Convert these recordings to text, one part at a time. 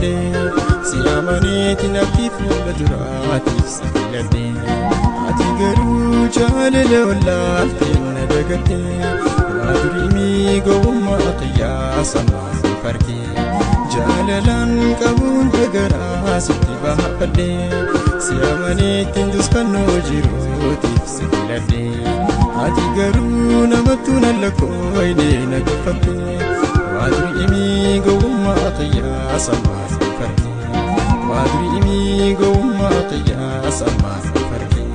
baafadhe. Si amaneetiin abdii fuula duraatiif si filadhe. Ati garuu jaalala wallaaltee na dagatte. Waa durii gowwummaa qiyyaasa maaf farkee. Jaalalaan qabuun dagaraa sitti baafadhe. Si amaneetiin duskannoo jiruutiif si filadhe. Ati garuu namattuu na lakkooyne na tuffatte. Waa durii gowwummaa qiyyaasa maaf farkee. Waa durii gowwummaa qiyyaasa maaf farkee.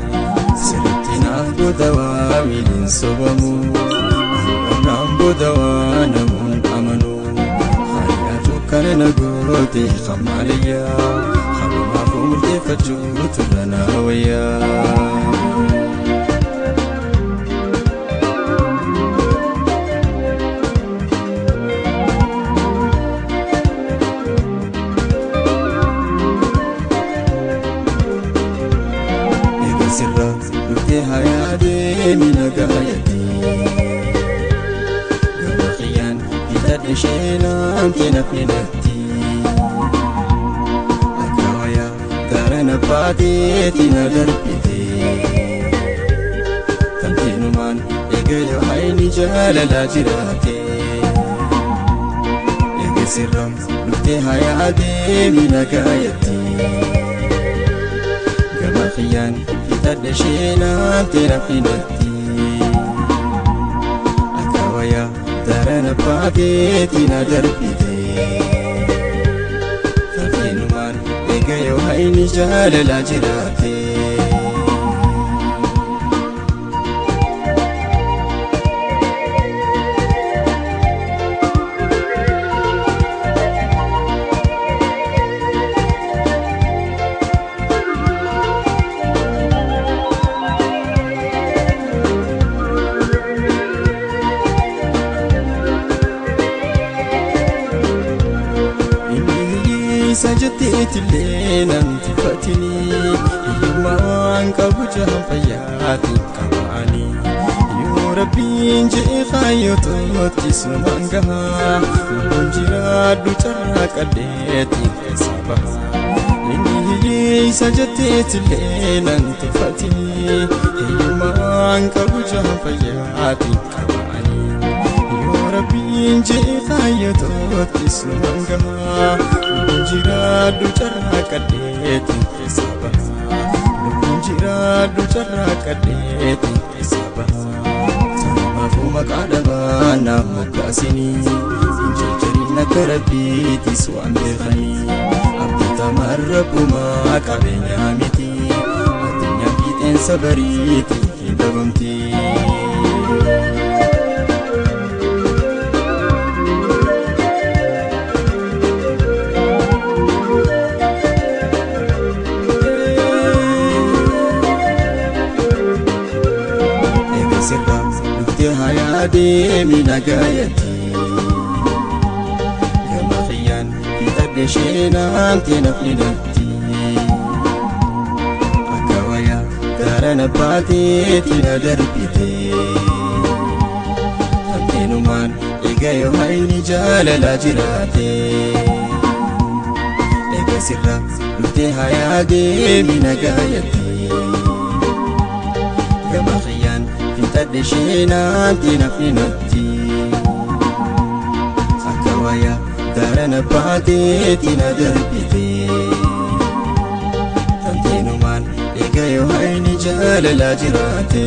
Sirriitti naaf booda waa miiliin sobamu. Naan booda waa namuun amanu. Hariyaatu kana na goote hamaalayyaa. Halumaaf murteeffachuu turra na wayyaa. Egaa sirraa dhuftee hayaa deemi nagaayatti. Gama xiyyaan bitadhe isheenaan nafni natti. Akka wayaa daran abbaateeti na darbite. Tamteenumaan eegalee hayni jaalalaa jiraate. Egaa sirraa dhuftee hayaa deemi nagaayatti. Gama xiyyaan bitadhe isheenaan nafni natti. Akka wayaa daran abbaateeti na darbite. Tafeenumaan eegayoo hayni jaalalaa jiraate. Inni hiyyeessa jetteetillee nan tuffatini. Hiyyummaa waan qabu jahan fayyaatiin qaba'anii. Yoo rabbiin je'e kaayyoototti sumaan gahaa. Lubbuun jiraadhu carraa qalleetiin keessa baha. Inni hiyyeessa jetteetillee nan tuffatini. Hiyyummaa waan qabu jahan fayyaatiin qaba'anii. Yoo rabbiin je'e kaayyoototti sumaan gahaa. Lubbuun jiraadhu carraa qalleetiin keessa baha. Lubbuun jiraadhu carraa qalleetiin keessa baha. Sanumaafuu maqaa dhabaa naaf moggaasinii. Hin jarjariin akka rabbiitis waan beekanii. Abdatamaan rabbumaa qabeenyaa miti. Addunyaan fiixeensa bariitii hin dhabamti. Egaa sirraa dhuftee hayaa deemi nagaayatti. Gama xiyyaan fixadhe isheenaan nafni natti. Akka wayaa daran abbaateeti na darbite. Tamteenumaan eegayoo hayni jaalalaa jiraate. Egaa sirraa dhuftee hayaa deemi nagaayatti. Gama xiyyaan fixadhe isheenaan nafni natti. Akka wayaa daran abbaateeti na darbite. Tamteenumaan eegayoo hayni jaalalaa jiraate.